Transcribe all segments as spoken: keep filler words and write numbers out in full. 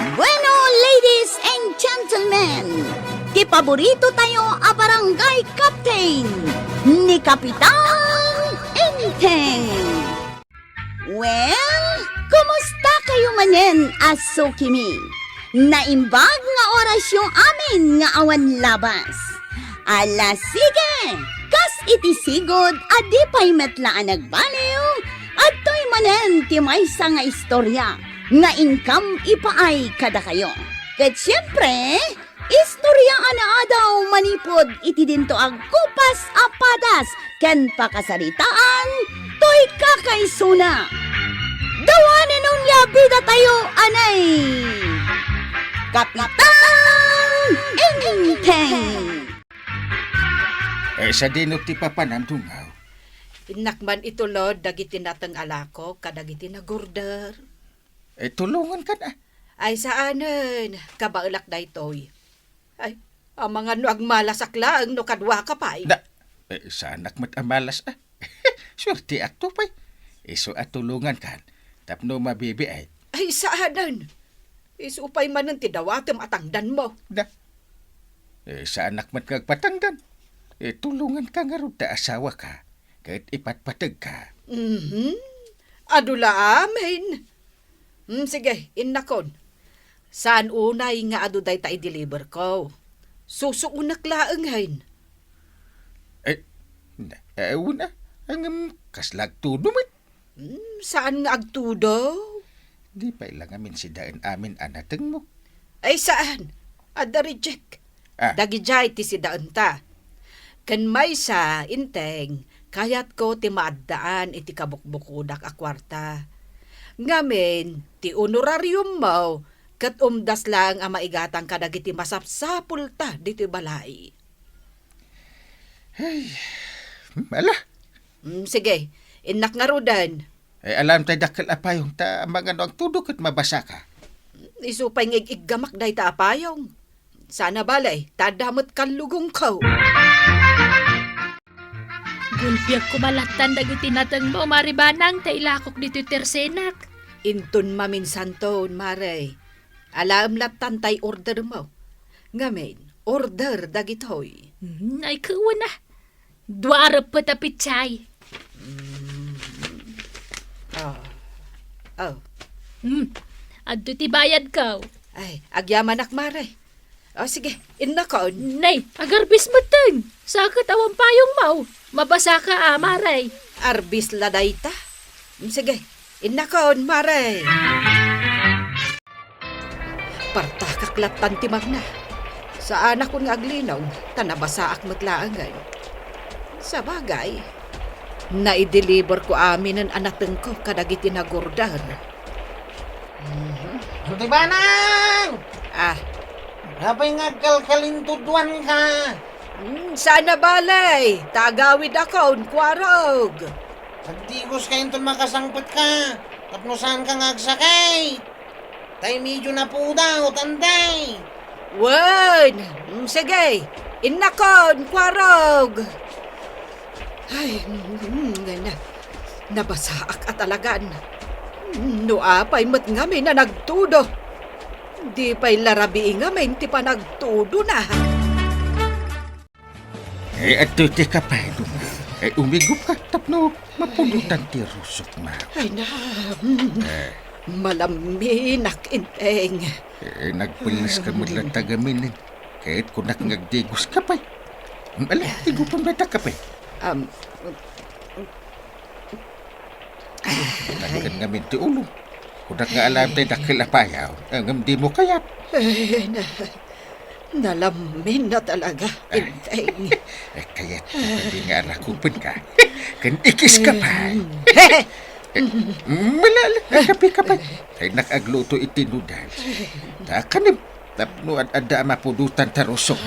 Bueno, ladies and gentlemen, ti paborito tayo a barangay captain, ni Kapitan Enteng. Well, kumusta kayo manen a sukimi? Naimbag nga orasyo amin nga awan labas. Ala, sige! Kas iti sigud a di pay met la a nagbaliw, adtoy manen ti maysa nga istorya nga inkam ipaay kadakayo. Ket siempre, istorya a naadaw manipud iti dinto agkupas a padas ken pakasaritaan, toy kakaisuna. Dawanen onia bidatayo, anay! Kapitan Enteng! Eh, sadino ti papanam, Dungaw? Innak man itulod dagiti nateng a lakok kadagiti nagorder. Eh, tulongankan, a. Ay, saanen. Kabaelak daytoy. Ay, amangan no agmalasak laeng no kaduaka pay. Na, eh, saanak met a malas, a. Suerteakto pay. Isu a tulongankan tapno mabibiit. Ay, saanen. Isu pay manen ti dawatem a tangdanmo. Da. Eh, saanak met nga agpatangdan. Eh, tulonganka ngarud ta asawaka, ket ipatpategka. Mhm. Adu la amin. Hmm, sige, innakon. Saan unay nga adu dayta i-deliver ko? Susuonek laengen. Eh, na, eh, una, ngem kasla agtudo met. Hmm, saan nga agtudo? Di pay la ngamin sidaen amin a natengmo? Ay, saan? Adda reject. Ah. Dagidiay ti sidaenta. Ken maysa, Enteng, kayatko ti maaddaan iti kabukbukodak a kuarta. Ngamin, ti honorariummo ket umdas laeng a maigatang kadagiti masapsapulta ditoy balay. Ay, ala. Mm, sige, innak ngaruden. Ay, alam tay dakkel a payong ta amangan no agtudo ket mabasaka. Isu pay nga ig-iggamak dayta a payong. Saan a bale, ta adda met kallugongko. Gulpiek koma lattan dagiti natengmo, Mare Banang, ta ilakok ditoy tersenak. Inton maminsanton, Mare. Alaem lattan tay ordermo. Ngamin, order dagitoy. Hmm, ay, kuwen a. Dua a reppet a pechay. Mm. Ah. Oh. Hmm. Adto ti bayadko. Ay, agyamanak, Mare. Oh, sige, innakon. Nay, agarbis metten. Sa ket awan payongmo. Mabasaka a, Mare. Arbis la dayta. Mm, sige, innakon, Mare. Partakak lattan ti magna. Saanakon nga aglinong, ta nabasaak met laengen. Sabagay, naideliver ko aminen a natengko kadagiti nagorder. Mhm. Mare Banang! Ah. Apay nga agkalkalintuduanka? Hmm, saan a bale, ta agawidakon, kuarog. Agdigoska inton makasangpetka, tapno saanka nga agsakit. Tay medyo napudaw, Tantay. Wen, mm, sige, innakon, kuarog. Ay, mm, nga na, nabasaak a talagan. No apay met ngamin a nagtudo. Di pay la rabii ngamin ti panagtudona. Eh, adtoy ti kapaydom. Eh, umigupka tapno mapudotan ti rusokmo. Ay na, mm. Eh. Malaminak, Enteng. Eh, nagpelleska met latta ngamin. Ket kunak nga agdigoska pay. Ala, igupem dayta kape. Um, Nagkan ngamin ti ulo. Kunak nga alam tay dakkel a payaw, ngem dimo kayat. Ay, na, nalamin na talaga, Enteng. Eh, kayat kadi nga arakupenka. Ken ikiska pay. Eh, malala, agkapeka pay. Ay, nakagluto iti noodles. Ta kanem, tapno ad-adda a mapudotan ta rusok.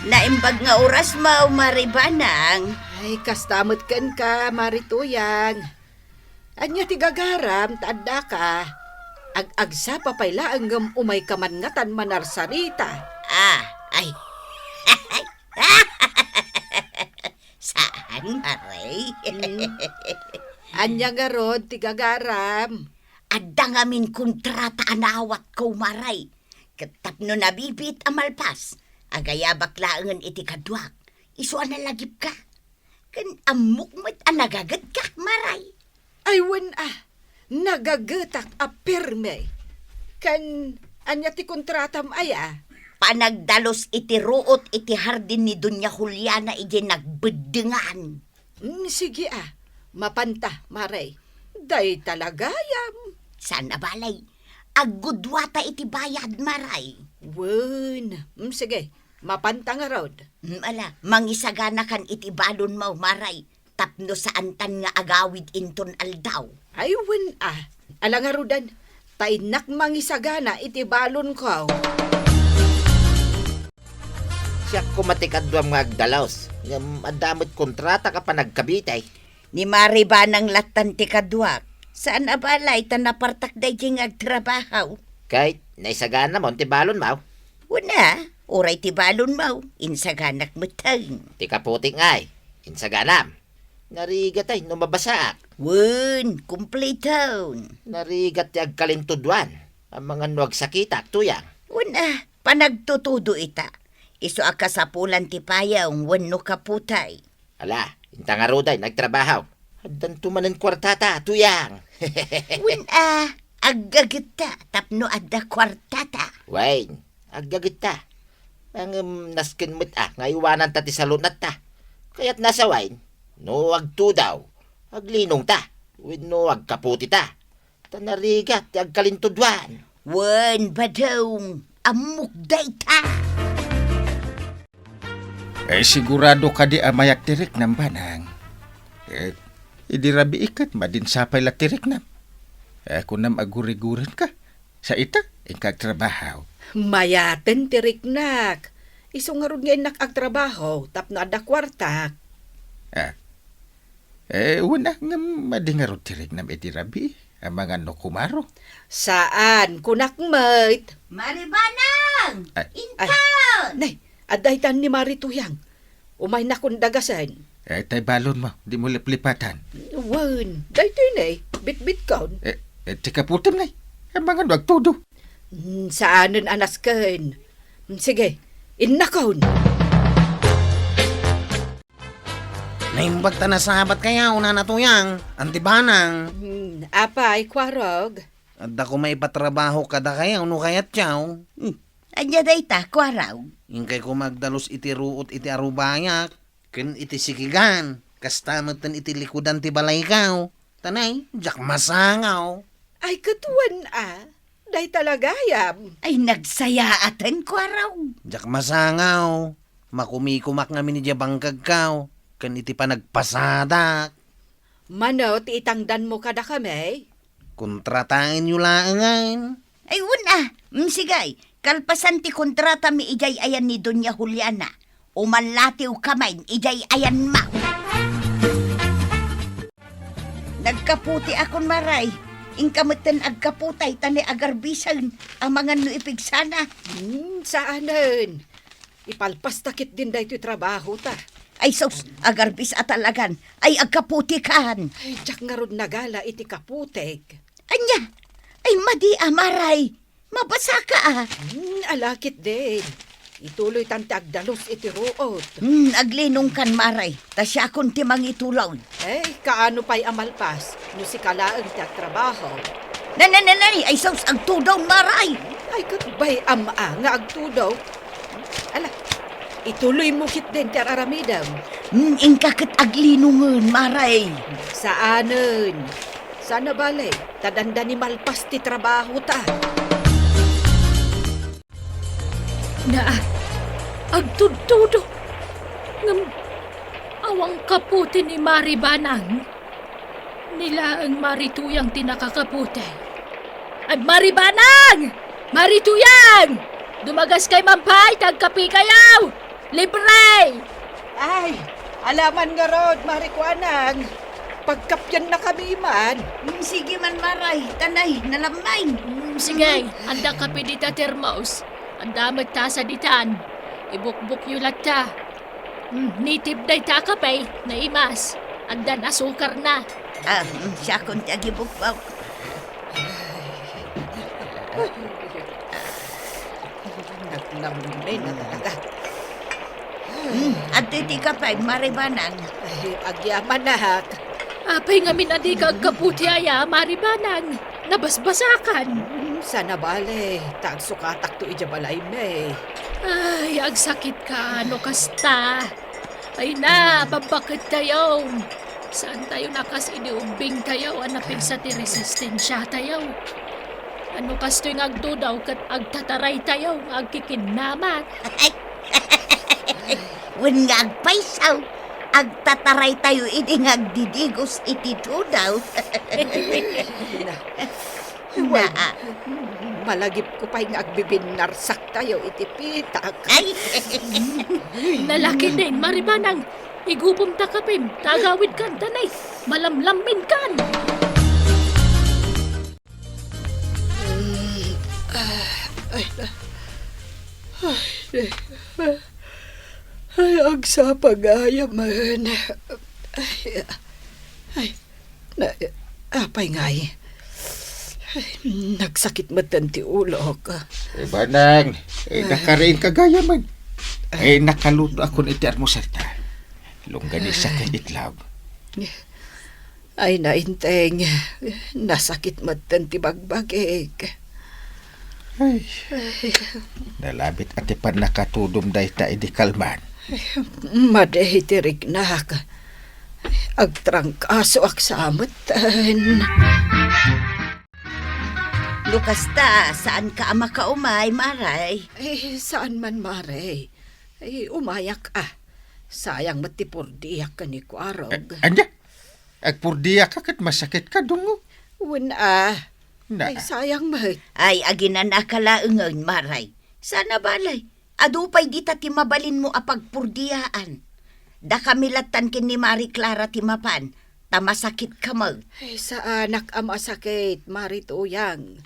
Naimbag nga orasmo, Mare Banang. Ay, kasta met kenka, Mare Tuyang. Ania ti gagaram ta addaka? Ag-agsapa pay laeng ngem umayka man ngatan manarsarita. Ah, ay. Saan, Mare? Hmm. Ania ngarud ti gagaram? Adda ngamin kontrata a naawatko, Maray. Ket tapno nabibiit a malpas, agayabak laengen iti kaduak. Isu a nalagipka. Ken ammok met a nagagetka, Maray. Ay, wen a, nagagetak a perme. Ken ania ti kontratam aya? Panagdalus iti ruot iti hardin ni Doña Juliana idiay nagbeddengan. Mm, sige a, mapanta, Maray. Dayta la gayam. Saan a balay. Aggudwata iti bayad, Maray. Wen, mm, sige, mapanta ngarud. Mm, ala, mangisaganakan iti balonmo, Maray, tapno saantan nga agawid inton aldaw. Ay, wen a. Ala ngaruden, ta innak mangisagana iti balonko. Siak koma ti kaduam nga agdalus, ngem adda met kontrata a panagkabitay. Ni Mari Banang lattan ti kaduak. Saan a balay ta napartak daydiay nga agtrabaho. Kay, naisaganamon ti balonmo? Wen a, uray ti balonmo, insaganak metten. Ti kaputik ngay, insaganam. Narigatay no mabasaak. Wen, kumpliton. Narigat ti agkalintuduan. Amangan no agsakitak, Tuyang. Wen a, panagtutudo ita. Isu a kasapulan ti payong wenno kaputay. Ala, inta ngaruden agtrabaho. Addanto manen kuartata, Tuyang. Wen a, aggagetta tapno adda kuartata. Wen, aggagetta. Ngem nasken met a nga iwananta ti salunata. Kayatna sa wen, no agtudaw, aglinongta, wenno agkaputita. Ta narigat ti agkalintuduan. Wen, badong, ammok dayta. Eh, sigurado kadi a mayat ti riknam, Banang? Eh, idi rabii ket madinsapay la ti riknam. Eh, kunam agurigurenka. Sa ita, inka agtrabaho. Mayaten ti riknak. Isu ngarud nga innak agtrabaho tapno adda kuartak. Ah, Eh, wen a, ngem madi ngarud ti riknam iti rabii, amangan no kumaro. Saan, kunak met. Mari Banang! Ay. Inton! Nay, adda itan ni Mari Tuyang. Umaynakon dagasen. Eh, tay balonmo, dimo liplipatan. Wen, daytoy ne, bitbitkon. Eh, eh, ti kaputem ne, amangan no agtudo. Mm, saanen a nasken. Mm, sige, innakon. Naimbag ta nasabat kayaw, Nana Tuyang, Anti Banang. Hmm, apay, Kuarog? Adda koma ipatrabaho kadakayaw no kayatyaw. Hmm, ania dayta, Kuarog? Inkay koma agdalus iti ruot iti arubayak, ken iti sikigan, kasta metten iti likudan ti balaykaw. Tanay, diak masangaw. Ay, ket wen a. Dayta la gayam. Ay, nagsayaaten, Kuarog. Diak masangaw. Makumikumak ngamin idiay bangkagkaw, ken iti panagpasadak. Mano ti itangdanmo kadakami? Kontrataenyo laengen. Ay, wen a. Mm, sige, kalpasan ti kontratami idiay ayan ni Doña Juliana. Umalatiwka manen idiay ayanmo. Nagkaputiakon, Maray. Inka metten agkaputay ta ne agarbisen, amangan no ipigsana. Hmm, saanen. Ipalpasta ketdin daytoy trabahota. Ay sus, agarbis a talagan. Ay, agkaputikan. Ay, diak ngarud nagala iti kaputek. Ania? Ay, madi a, Maray. Mabasaka a. Hmm, ala ketdin. Ituloytan ti agdalus iti ruot. Hmm, aglinongkan, Maray. Ta siakon ti mangituloy. Eh, kaano pay a malpas no sika laeng ti agtrabaho? Nanananay, ay sus, agtudaw, Maray. Ay, ket bay-am a nga agtudaw. Ala, ituloymo ketdin ti ar-aramidem. Hmm, inka ket aglinongen, Maray. Saanen. Saan a bale, ta dandani malpas ti trabahota. Naa, agtudtudo. Ngem awan kaputi ni Mari Banang. Ni laeng Mari Tuyang ti nakakaputi. Ay, Mari Banang! Mari Tuyang! Dumagaskay man pay, ta agkapikayaw! Libre! Ay, alaman ngarud, Mari Kuanang. Pagkapiannakami man. Mm, sige man, Maray. Tanay, nalammay. Mm, sige, adda kape dita termos. Adda met tasa ditan. Ibukbukyo latta. Mm, native dayta a kape, naimas. Addan asukarna. Ah, mm, siakon ti agibukbok. Naglammena talaga. Hmm, adtoy ti kape, Mari Banang. Ay, agyamanak. Apay ngamin a dika agkapu ti aya, Mari Banang? Nabasbasakan. Hmm, saan a bale, ta agsukatakto idiay balaymi. Ay, agsakit ka, no kasta. Ay na, babbaket tayo. Saan tayo nakas idi ubbing tayo, a napigsa ti resistensia tayo. Ano kastoy nga agtudaw ket agtataray tayo nga agkikinnamat? Wen nga agpaysaw, agtataray tayo idi nga agdidigos iti tudaw. Na, wen, malagipko pay nga agbibinnarsak tayo iti pitak. Ay! Nalaki din, Mari Banang. Igupom ta kapem, ta agawid kan, danay. Malamlammin kan. Ay, ay, ay, ay, agsapa gayamen. Ay, ay, na, apay ngay? Ay, nagsakit metten ti ulok. Eh, Banang, eh, nakariing ka gayamen. Eh, nakaluto akon iti almusarta. Longganisa ken itlog. Ay, nainteng, nasakit metten ti bagbagik. Ay, nalabit a ti pannakatudom dayta idi kalman. Madi ti riknak. Agtrangkasoak sa metten. No kasta, saanka a makaumay, Maray? Eh, saan man, Mare. Eh, umayak, ah. Sayang met ti purdiak ken ni Kuarog. Eh, ania? Agpurdiak ka ket masakit ka, dungo? Wen, ah. Na. Ay, sayang met. Ay, aginanaka laengen, Maray. Saan a bale. Adu pay dita ti mabalinmo a pagpurdiyaan. Dakami lattan ken ni Mari Clara ti mapan, ta masakitka met. Ay, saanak a masakit, Mari Tuyang.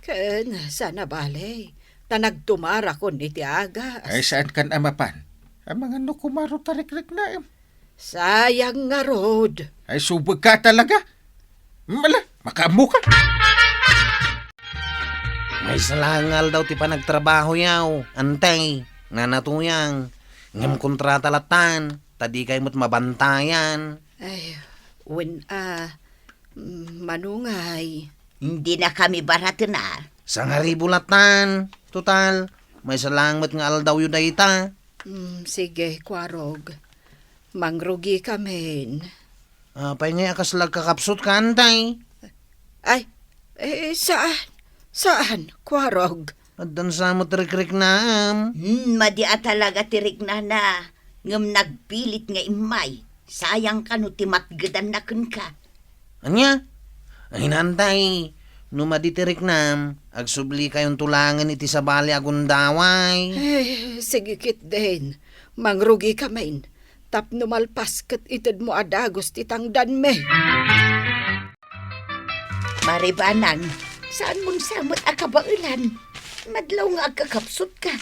Ken saan a bale, ta nagtumarakon iti agas. Ay, saankan a mapan? Amangan no kumaro ta rikriknaem. Sayang ngarud. Ay, subek ka talaga. Mala, makaammo ka. Maysa laeng nga aldaw ti panagtrabahoyaw, Antay, Nana Tuyang. Ngem kontrata lattan, ta dikay met mabantayan. Ay, wen a, mm, manungay. Dinakami baratena. Sangaribo lattan. Total, maysa laeng met nga aldawyo dayta. Mm, sige, Kuarog. Mangrugikamin. Apay ngay a kasla agkakapsutka, Antay? Ay, eh, saan? Saan, Kuarog? Addan sa met rikriknaem. Hmm, madi a talaga ti riknana. Ngem nagpilit nga immay. Sayang kano ti matgedanna kenka. Ania? Ay, Antay, no madi ti riknam, agsublikayon to laengen iti sabali a gundaway. Eh, sige ketdin. Mangrugikamin. Tapno malpas ket itedmo a dagus ti tangdanmi. Mari Banang, saanmon sa met a kabaelan? Madlaw nga agkakapsutka.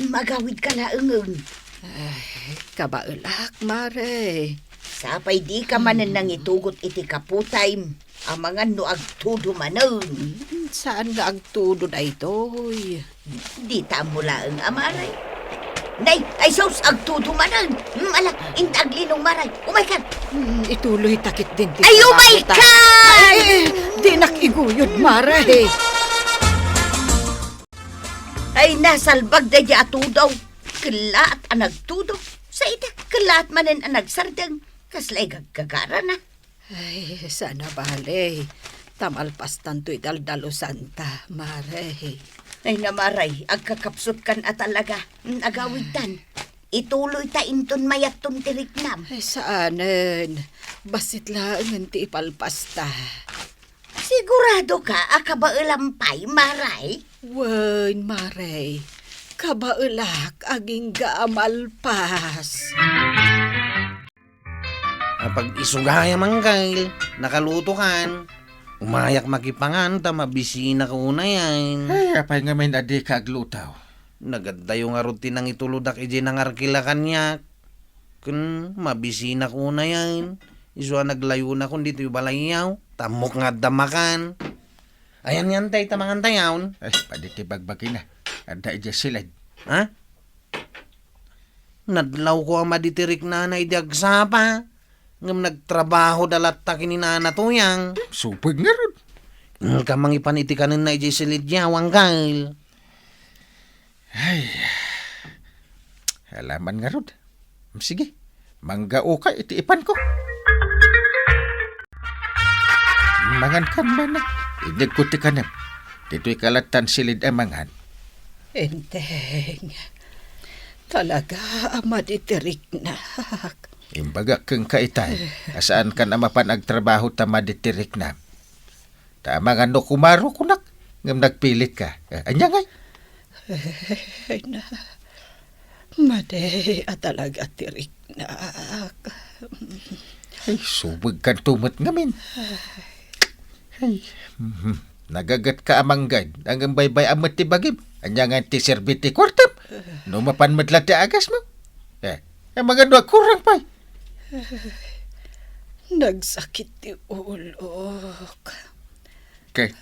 Magawidka laengen. Ay, kabaelak, Mare. Sapay dika manen nangitugot iti kaputayem, amangan no agtudo manen. Hmm, saan nga agtudo daytoy? Dita ammo laeng a, Mare. Nay, ay sus, agtudo manen. Hmm, ala, inta aglinong, Mare. Umaykan. Hmm, ituloy ta ketdin ti trabaho ta. Ay, umaykan! Ay, dinak iguyod, Mare. Ay, nasalbag daydi a tudo. Kellaat a nagtudo. Sa ita, kellaat manen a nagsardeng. Kasla igaggagarana. Ay, saan a bale. Ta malpastanto iti daldalusanta, Mare. Ay, na, Mare, agkakapsutkan a talaga. Mm, agawidtan. Ituloyta inton mayatton ti riknam. Ay, saanen. Bassit laengen ti ipalpasta. Siguradoka a kabaelam pay, Mare? Wen, Mare. Kabaelak agingga a malpas. Apag-isuga ya mangkail, nakalutokan. Umayak makipangan ta mabisinak unayen. Ay, apay ngamin a dika agluto? Nagaddayo ngarud ti nangitulodak idiay nangarkila kaniak. Ken mabisinak unayen. Isu a naglayonakon ditoy balayyaw, ta ammok nga adda makan. Ayan yan, tay, ta mangan tayon. Ay, padi ti bagbagina. Adda idiay silid. Ha? Nadlawko a madi ti riknana idi agsapa. Ngem nagtrabahoda latta ken ni Nana Tuyang. Supeg ngarud. Inka mangipan iti kanenna idiay silid, Angkel. Ay, alaman ngarud. Sige, manggaoka iti ipanko. Mangankan man, idegko ti kanem. Ditoy kalattan silid a mangan. Enteng, talaga a madi ti riknak. Imbagak kenka itay, a saankan a mapan agtrabaho ta madi ti riknam. Ta amangan no kumaro kunak, ngem nagpilitka. Eh, ania ngay? Ay na, madi a talaga ti riknak. Ay, subegkanto met ngamin. Ay, mhm. Nagagetka a manggad, ngem baybay-am met ti bagim. Ania ngay ti serbi ti kuartam? No mapan met la ti agasmo? Eh, amangan no agkurang pay. Nagsakit ti ulok. Kay,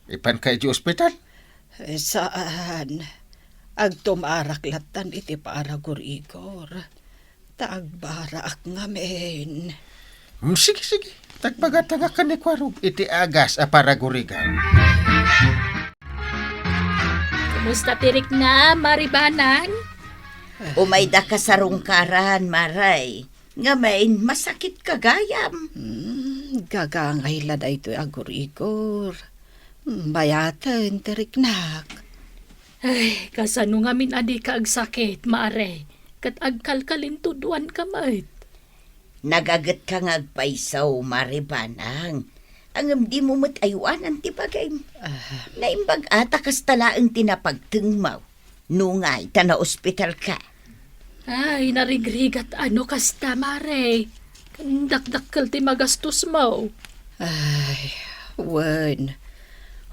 ipanka idiay ospital? Eh, saan. Agtumarak lattan iti paragurigor. Ta agbaraak ngamin. Mm, sige, sige. Tagpagatangak ken ni Kuarog iti agas a paragurigor. Kumusta ti rikna, Mari Banang? Umayda kasarungkaran, Mari. Ngamin, masakitka gayam. Hmm, gagangay la daytoy a gurigor. Hmm, bayaten ti riknak. Ay, kasano ngamin a dika agsakit, Mari? Ket agkalkalintuduanka met. Nagagetka nga agpayso, Mari Banang. Ngem dimo met aywanan ti bagim. Ah. Naimbag a ta kasta laeng ti napagtengmo. Nungay ta naospitalka. Ay, narigrigat a no kasta, Mari. Dakdakkel ti magastosmo. Ay, wen.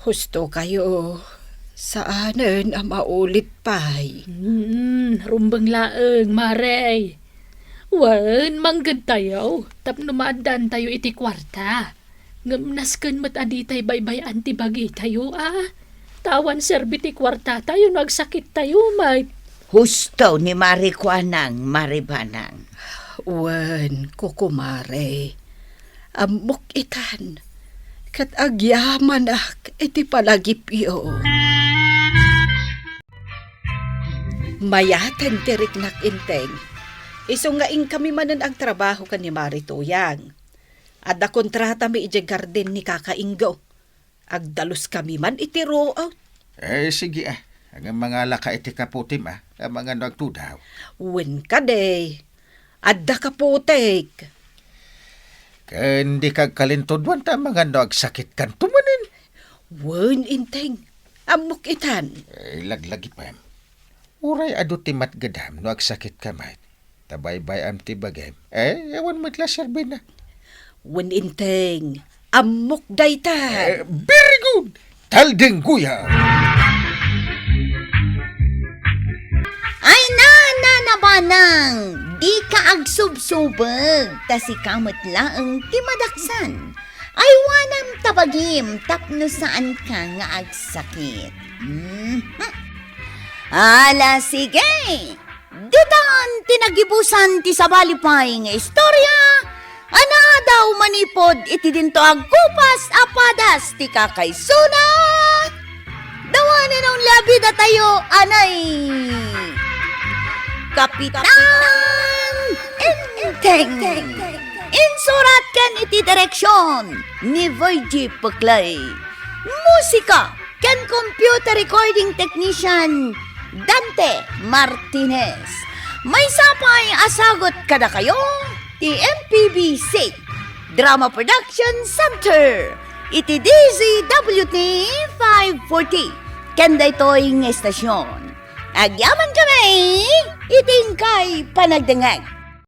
Husto kayo. Saanen a maulit pay. Hmm, rumbeng laeng, Mari. Wen, manggedtayo tapno maaddaantayo iti kuarta. Ngem nasken met a ditay baybay-an ti bagitayo a. Ta awan serbi ti kuartatayo no agsakittayo met. Husto ni Mari Kuanang, Mari Banang. Wen, kukumare. Ammok itan, ket agyamanak iti palagipyo. Mayaten ti riknak, Inteng. Isu nga inkami manen agtrabaho ken ni Mari Tuyang. Adda kontratami idiay garden ni Kaka Ingo. Agdaluskami man iti ruot. Eh, sige, ah. Ngem mangalaka iti kaputim, ah. Amangan no agtudaw. Wen kadi. Adda kaputik. Ken dika agkalintuduan ta amangan no agsakitkanto manen. Wen, Inteng. Ammok itan. Eh, laglagipem. Uray adu ti matgedam no agsakitka met, ta baybay-am ti bagim. Eh, awan met la serbina. Wen, Inteng, ammok dayta. Eh, very good! Taldenggoya! Ay, na, na, na, Banang, dika agsubsubeg, ta sika met laeng ti madaksan. Aywanam ta bagim tapno saanka nga agsakit. Mhm. Ala, sige. Ditan ti nagibusan ti sabali pay nga istorya a naadaw manipud iti dinto agkupas a padas ti kakaisuna. Dawanen only a bidatayo, anay, Kapitan Enteng. Insurat ken iti direksyon ni Virgie Puclay. Musika ken computer recording technician Dante Martinez. Maysa pay a sagut kadakayo ti M P B C Drama Production Center iti D Z W T five forty. Ken daytoy nga estasyon, agyaman kami iti inkay panagdengngeg.